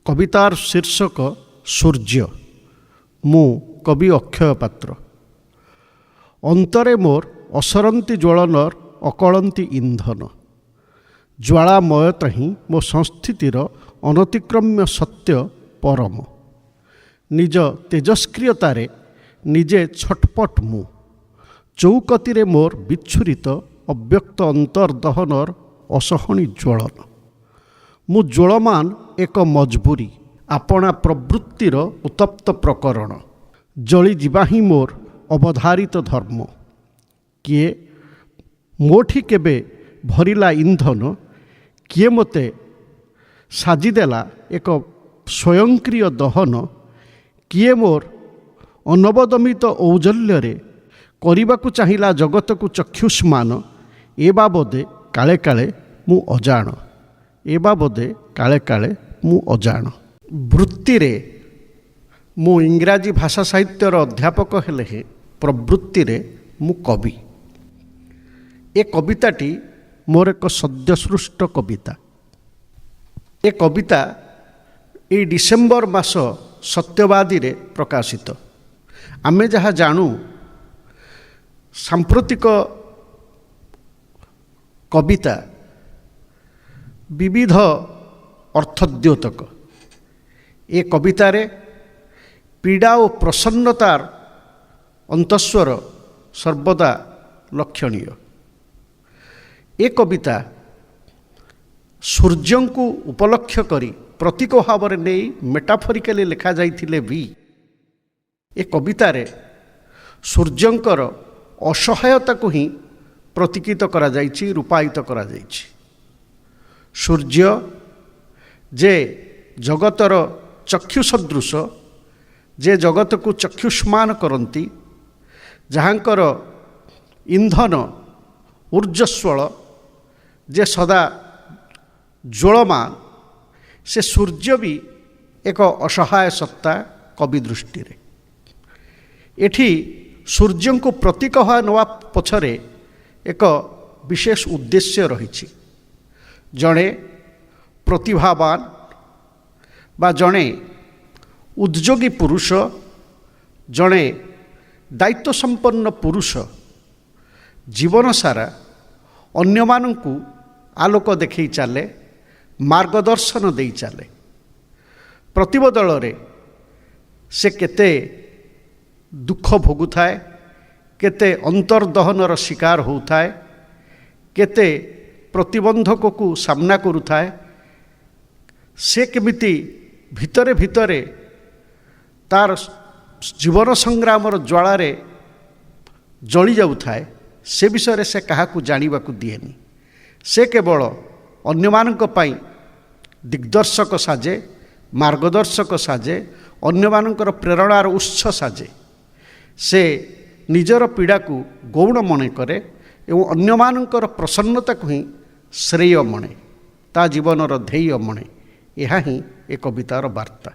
କବିତାର ଶୀର୍ଷକ ସୂର୍ଯ୍ୟ। ମୁଁ କବି ଅକ୍ଷୟ ପାତ୍ର। ଅନ୍ତରେ ମୋର ଅସରନ୍ତି ଜ୍ୱଳନର ଅକଳନ୍ତି ଇନ୍ଧନ, ଜ୍ୱାଳାମୟତା ହିଁ ମୋ ସଂସ୍ଥିତିର ଅନତିକ୍ରମ୍ୟ ସତ୍ୟ ପରମ। ନିଜ ତେଜସ୍କ୍ରିୟତାରେ ନିଜେ ଛଟପଟ ମୁଁ। ଚଉକତିରେ ମୋର ବିଚ୍ଛୁରିତ ଅବ୍ୟକ୍ତ ଅନ୍ତର୍ଦହନର ଅସହଣୀ ଜ୍ୱଳନ। ମୁଁ ଜ୍ୱଳମାନ ଏକ ମଜବୁରି, ଆପଣା ପ୍ରବୃତ୍ତିର ଉତ୍ତପ୍ତ ପ୍ରକରଣ। ଜଳିଯିବା ହିଁ ମୋର ଅବଧାରିତ ଧର୍ମ। କିଏ ମୋଠି କେବେ ଭରିଲା ଇନ୍ଧନ, କିଏ ମୋତେ ସାଜିଦେଲା ଏକ ସ୍ୱୟଂକ୍ରିୟ ଦହନ, କିଏ ମୋର ଅନବଦମିତ ଔଜ୍ଜ୍ୱଲ୍ୟରେ କରିବାକୁ ଚାହିଁଲା ଜଗତକୁ ଚକ୍ଷୁଷ୍ମାନ, ଏ ବାବଦେ କାଳେ କାଳେ ମୁଁ ଅଜାଣ, ଏ ବାବଦେ କାଳେ କାଳେ ମୁଁ ଅଜାଣ। ବୃତ୍ତିରେ ମୁଁ ଇଂରାଜୀ ଭାଷା ସାହିତ୍ୟର ଅଧ୍ୟାପକ ହେଲେ ହେଁ ପ୍ରବୃତ୍ତିରେ ମୁଁ କବି। ଏ କବିତାଟି ମୋର ଏକ ସଦ୍ୟସୃଷ୍ଟ କବିତା। ଏ କବିତା ଏଇ ଡିସେମ୍ବର ମାସ ସତ୍ୟବାଦୀରେ ପ୍ରକାଶିତ। ଆମେ ଯାହା ଜାଣୁ, ସାମ୍ପ୍ରତିକ କବିତା ବିବିଧ ଅର୍ଥଦ୍ୟୋତକ। ଏ କବିତାରେ ପୀଡ଼ା ଓ ପ୍ରସନ୍ନତାର ଅନ୍ତଃସ୍ୱର ସର୍ବଦା ଲକ୍ଷଣୀୟ। ଏ କବିତା ସୂର୍ଯ୍ୟଙ୍କୁ ଉପଲକ୍ଷ୍ୟ କରି ପ୍ରତୀକ ଭାବରେ ନେଇ ମେଟାଫରିକାଲି ଲେଖାଯାଇଥିଲେ ବି ଏ କବିତାରେ ସୂର୍ଯ୍ୟଙ୍କର ଅସହାୟତାକୁ ହିଁ ପ୍ରତୀକିତ କରାଯାଇଛି, ରୂପାୟିତ କରାଯାଇଛି। ସୂର୍ଯ୍ୟ ଯେ ଜଗତର ଚକ୍ଷୁ ସଦୃଶ, ଯେ ଜଗତକୁ ଚକ୍ଷୁଷ୍ମାନ କରନ୍ତି, ଯାହାଙ୍କର ଇନ୍ଧନ ଉର୍ଜସ୍ୱଳ, ଯେ ସଦା ଜ୍ୱଳମାନ, ସେ ସୂର୍ଯ୍ୟ ବି ଏକ ଅସହାୟ ସତ୍ତା କବି ଦୃଷ୍ଟିରେ। ଏଠି ସୂର୍ଯ୍ୟଙ୍କୁ ପ୍ରତୀକ ନେବା ପଛରେ ଏକ ବିଶେଷ ଉଦ୍ଦେଶ୍ୟ ରହିଛି। ଜଣେ ପ୍ରତିଭାବାନ ବା ଜଣେ ଉଦ୍ଯୋଗୀ ପୁରୁଷ, ଜଣେ ଦାୟିତ୍ୱ ସମ୍ପନ୍ନ ପୁରୁଷ ଜୀବନ ସାରା ଅନ୍ୟମାନଙ୍କୁ ଆଲୋକ ଦେଖେଇ ଚାଲେ, ମାର୍ଗଦର୍ଶନ ଦେଇ ଚାଲେ। ପ୍ରତିବଦଳରେ ସେ କେତେ ଦୁଃଖ ଭୋଗୁଥାଏ, କେତେ ଅନ୍ତର୍ଦହନର ଶିକାର ହେଉଥାଏ, କେତେ ପ୍ରତିବନ୍ଧକକୁ ସାମ୍ନା କରୁଥାଏ, ସେ କେମିତି ଭିତରେ ଭିତରେ ତାର ଜୀବନ ସଂଗ୍ରାମର ଜ୍ୱାଳାରେ ଜଳି ଯାଉଥାଏ, ସେ ବିଷୟରେ ସେ କାହାକୁ ଜାଣିବାକୁ ଦିଏନି। ସେ କେବଳ ଅନ୍ୟମାନଙ୍କ ପାଇଁ ଦିଗ୍ଦର୍ଶକ ସାଜେ, ମାର୍ଗଦର୍ଶକ ସାଜେ, ଅନ୍ୟମାନଙ୍କର ପ୍ରେରଣାର ଉତ୍ସ ସାଜେ। ସେ ନିଜର ପୀଡ଼ାକୁ ଗୌଣ ମନେ କରେ ଏବଂ ଅନ୍ୟମାନଙ୍କର ପ୍ରସନ୍ନତାକୁ ହିଁ ଶ୍ରେୟ ମଣେ, ତା ଜୀବନର ଧ୍ୟେୟ ମଣେ। ଏହା ହିଁ ଏ କବିତାର ବାର୍ତ୍ତା।